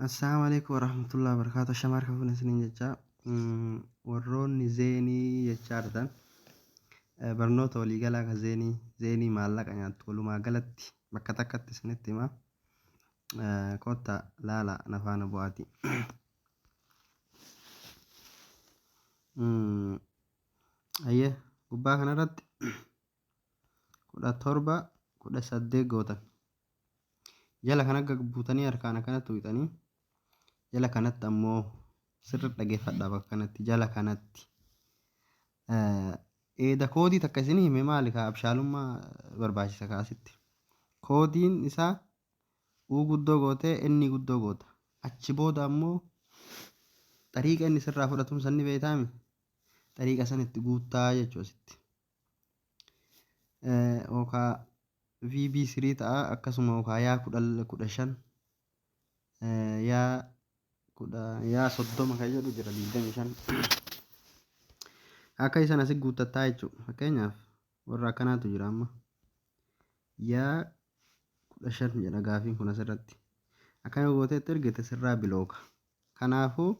Assalaamu alaikum warahmatullahi wabarakatuh. Shama harka fuune isiniin jecha warroonni zeenii jechaa jirtan barnoota waliigalaa ka zeenii zeenii maallaqa nyaattu walumaa galatti bakka takkatti isinitti hima. Kottaa laala na faana bu'aati. Ayyee gubbaa kanarratti 17 18 gootan. Jala kana gad buutanii harkaan akkanatti tuqxanii jala kanatti ammoo sirri dhageeffadhaa bakka kanatti jala kanatti eeda koodii takka isin hime maali kaa abshaalummaa barbaachisa kaa asitti koodiin isaa uu guddoo gootee inni guddoo goota achi booda ammoo xariiqa inni sirraa fudhatuun sanni beektaami xariiqa san itti guuttaa jechuu asitti. Yookaa VB3 ta'a akkasuma yookaa yaa 15 yaa 10 yaa 30 kan jedhu jira 25 akka isan asi guuttattaa jechuudha. Fakkeenyaaf warra akkanaatu jira amma yaa 15 jedha gaafiin kun asirratti akkana gooteetti ergite sirraa bilooka. Kanaafuu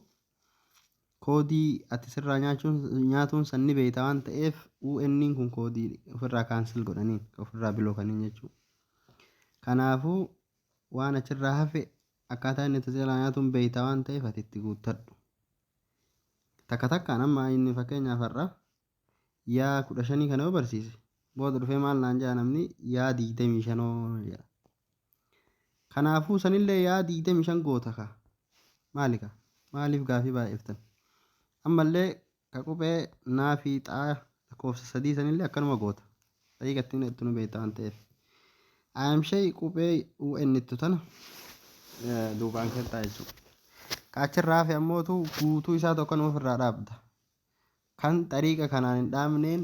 koodii ati sirraa nyaachuun nyaatuun san ni beekta waan ta'eef UN'n kun koodii ofirraa cancel godhaniin ofirraa bilookaniin jechuudha. Kanaafuu waan achirraa hafe akkaataa inni itti sirraa nyaatuun beekta waan ta'eef ati itti guuttadhu. Takka takkaan amma inni fakkeenyaaf har'a yaa 15 kana yoo barsiise booda dhufee maal naan jedha namni yaa 25 jedha. Kanaafuu sanillee yaa 25 goota ka. Maali ka? Maaliif gaafii baay'iftan? Ammallee ka qubee naa fi xaa lakkoofsa sadii sanillee akkanuma goota. Daqiiqa ittiin itti nu beekta waan ta'eef. Ayamshee qubee UN ittu tana duubaan kentaa jechuudha. Ka achirraa hafe ammootu guutuu isaa tokko ofirraa dhaabda. Kan xariiqa kanaan hin dhaabneen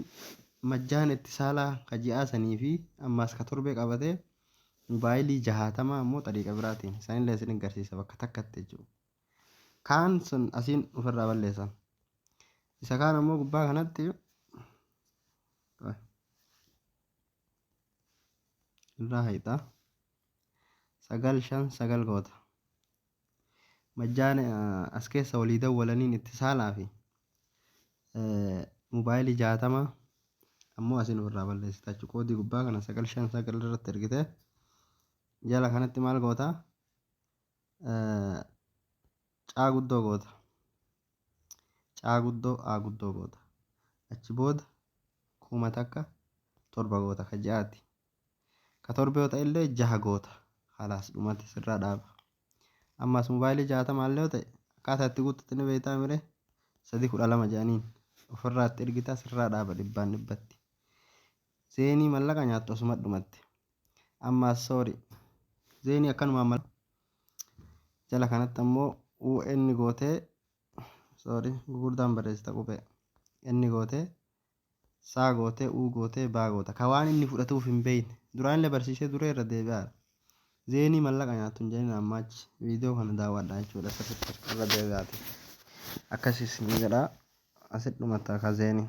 majjaan ittisaalaa ka ji'aa sanii fi ammaas ka torbee qabate mobaayilii jahaatamaa ammoo xariiqa biraatiin sanillee isin garsiisa bakka takkatti jechuudha. Kaan sun asiin ofirraa balleessan. Isa kaan ammoo gubbaa kanatti irraa hayxa. 9 5 9 goota. Majjaan as keessa walii dawwalaniin ittisaalaa fi mobaayilii 60 ammoo asiin ofirraa balleessita jechuudha. Koodii gubbaa kana 9 5 9 irratti ergite jala kanatti maal goota? Caa guddoo goota. Caa guddoo A guddoo goota. Achi booda 1000 7 goota ka ji'aati. Ka torbee yoo ta'ellee jaha goota. Khalaas dhumate sirraa dhaaba. Ammas mobaayilii 60 illee yoo ta'e akkaataa itti guuttatti ni beektaa mire 3 12 jedhaniin ofirraa itti ergitaa sirraa dhaaba dhibbaan dhibbatti. Zeenii mallaqa nyaattu asuma dhumatte. Ammas sorry. Zeenii akkanumaan mal jala kanatti ammoo UN gootee sorry gugurdaan barreessita qubee N gootee Saa gootee, uu gootee, baa goota. Ka waan inni fudhatuuf hin beeyne. Duraanillee barsiisee duree irra deebi'aara. Zeenii mallaqa nyaattu hin jedhinaa ammaa achi. Viidiyoo kana daawwadhaa jechuudha sirriitti irra deebi'aati. Akkasii isin jedha. Asit dhumata ka zeenii.